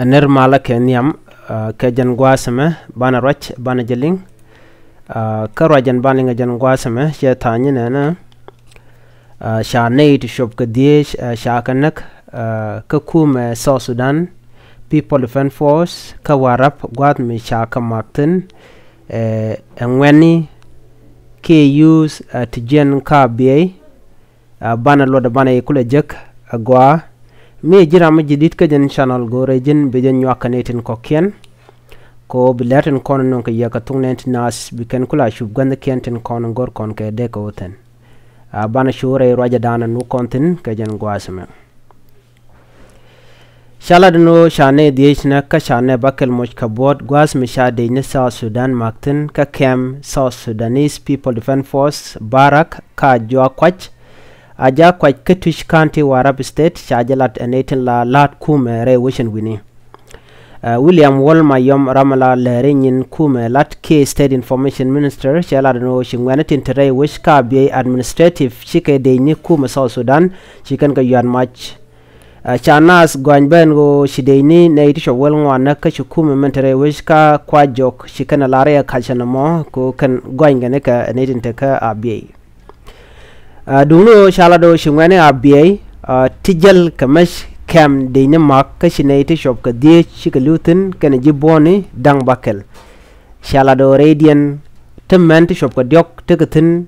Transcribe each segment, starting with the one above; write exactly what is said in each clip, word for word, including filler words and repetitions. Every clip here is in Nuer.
Nir malä kɛ nhiam, ah, kɛ jɛn gua̱a̱th ɛmɛ banɛ ruac banɛ jɛ liŋ. Ah, kä ruac ɛn banɛ liŋ kɛ jɛn gua̱a̱th ɛmɛ cɛ tha̱a̱ŋ nɛnɛ. Ah, ca nɛy ti cop kɛ dhieec, ah, ca kɛ näk, ah, kä kumɛ South Sudan People Defense Force kä Warap gua̱a̱th mi ca kɛ mak thi̱n, eh, ɛ ŋuɛ̈tni kiɛ youth, ah, ti jiɛn kä Abyei. Ah, banɛ luɔt banɛ kulɛ jek agua. Mi ji̱ ram mi ji̱ di̱t kä jɛn channel go̱o̱rɛ ji̱n bi jɛ nyuak kɛ nɛy tin kɔ̱kiɛn. Kɛ ɣöö bi lɛr tin kɔn nöŋ kɛ yɛ kɛ thuk nɛn ti naath bi kɛn kula cup gua̱thnikiɛn tin kɔn go̱r kɔn kɛ dee kɛ wä thi̱n. Ah, banɛ cu rɛy ruacɛ da̱a̱n nu kɔn thi̱n kɛ jɛn gua̱a̱th ɛmɛ. Ca lat ɛn ɣöö ca nɛy dhieec nɛ kä ca nɛy bäkɛl moc kɛ buɔ̱ɔ̱t gua̱a̱th mi ca dec ni South Sudan mak thi̱n kä kɛm South Sudanese People Defense Force Barak kä Ajuak Kuac. Ajuak Kuac kä Twic County, Warap State, ca jɛ lat ɛ nɛy tin la la̱a̱t kumɛ rɛy wec ɛn wi̱ni. Ah, William Wol Mayom ram mi la lääri nyin kumɛ lat kiɛ State Information Minister cɛ lat ɛn ɣöö ci ŋuɛ̈tni tin te rɛy wec kä Abyei Administrative cikɛ dec ni kumɛ South Sudan ci kɛn kɛ yuat mac. Ah, ca naath gɔ̱a̱ny bä ɛn ɣöö ci dec ni nɛy ti cop wäl ŋuan näk kä ci kumɛ min te rɛy wec kä Kuac Jok ci kɛn ɛ la rɛy ɛ ka̱c ɛn ɛmɔ kɛ ɣöö kɛn gɔ̱a̱ny kɛn kɛ nɛy tin te kä Abyei. Ah, duŋni ɣöö ca lat ɣöö ci ŋuɛ̈tni Abyei, ah, ti jäl kɛ mec kɛm dec ni mak kä ci nɛy ti cop kɛ dhieec cikɛ li̱w thi̱n kɛnɛ ji̱ buɔ̱ɔ̱ni da̱ŋ bäkɛl. Ca lat ɣöö rɛydiɛn ti män ti cop kɛ diɔ̱k tekɛ thi̱n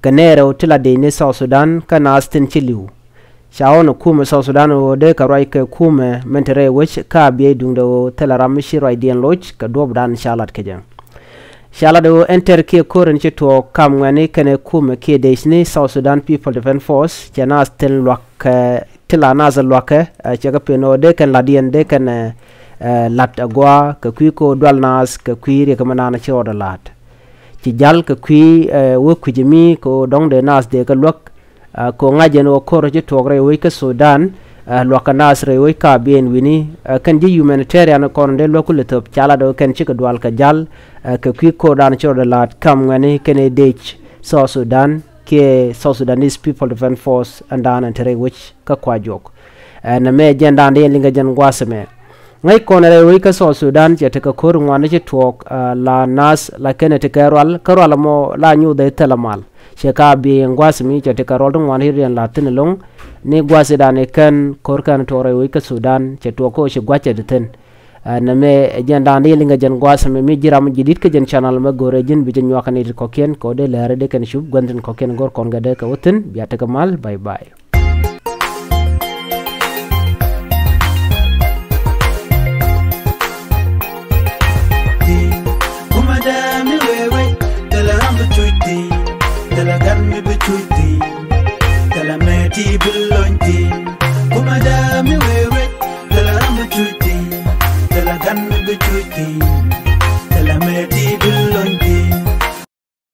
kɛ nɛy rɛw ti la dec ni South Sudan kä naath tin ci li̱w. Ca ɣɔn ɛ kumɛ South Sudan ɣöö dee kɛ ruac kɛ kumɛ min te rɛy wec kä Abyei duundɛ ɣöö thilɛ ram mi ci ruacdiɛn loc kɛ duɔ̱ɔ̱pdan ca lat kɛ jɛ. Ca lat ɣöö ɛn tɛr kiɛ ko̱r in ci tuɔɔk kam ŋuɛ̈tni kɛnɛ kumɛ kiɛ dec ni South Sudan People Defense Force cɛ naath tin luak kɛ ti la naath luakä, eh, cɛ kɛ pen ɣöö dee kɛn latdiɛn dee kɛn, eh, eh, lat agua kɛ kui̱ ko̱ dual naath kɛ kui̱ riɛk mi naan ci rɔɔdɛ la̱a̱t. Ci jal kɛ kui̱, eh, wä kui̱c mi kɛ ɣöö dɔ̱ŋ dee naath dee kɛ luäk, ah, kɛ ɣöö ŋa̱c ɛn ɣöö ko̱r ci tuɔɔk rɛy wec kä Sudan, ah, luakä naath rɛy wec kä Abyei ɛn wi̱ni, ah, kɛn ji̱ humanitarian kɔn dee luäk kulɛ thöp ca lat ɣöö kɛn cikɛ dual kɛ jal, ah, kɛ kui̱ ko̱rdan ci rɔɔdɛ la̱a̱t kam ŋuɛ̈tni kɛnɛ dec South Sudan kiɛ South Sudanese People Defense Force ɛn da̱a̱n ɛn te rɛy wec kä Kuac Jok. Ah, nɛmɛ jɛn da̱a̱n dee yɛn liŋ kɛ jɛn gua̱a̱th ɛmɛ. Ŋäc kɔn rɛy wec kä South Sudan cɛ tekɛ ko̱r ŋuan ci tuɔɔk, ah, la naath la kɛnɛ tekɛ rual kä rual ɛmɔ la nyuuth ɛ thilɛ mal. Cɛ ka bi ɛn gua̱a̱th mi cɛ tekɛ rual ti ŋuan ci riɛn la̱a̱t thi̱n ɛlɔ̱ŋ ni gua̱a̱th i̱ da̱a̱n i̱ kɛn ko̱r kɛn tuɔɔk rɛy wec kä Sudan cɛ tuɔɔk kä ci gua̱cɛ ti thi̱n. Ah, nɛmɛ jɛn da̱a̱n dee yɛn liŋ kɛ jɛn gua̱a̱th ɛmɛ mi ji̱ ram ji̱ di̱t kä jɛn channel mɛ go̱o̱rɛ ji̱n bi jɛ nyuak kɛ nɛy ti kɔ̱kiɛn kɛ ɣöö dee lääri dee kɛn cup gua̱thni tin kɔ̱kiɛn go̱r kɔn kɛ dee kɛ wä thi̱n bia tekɛ mal. Bye bye.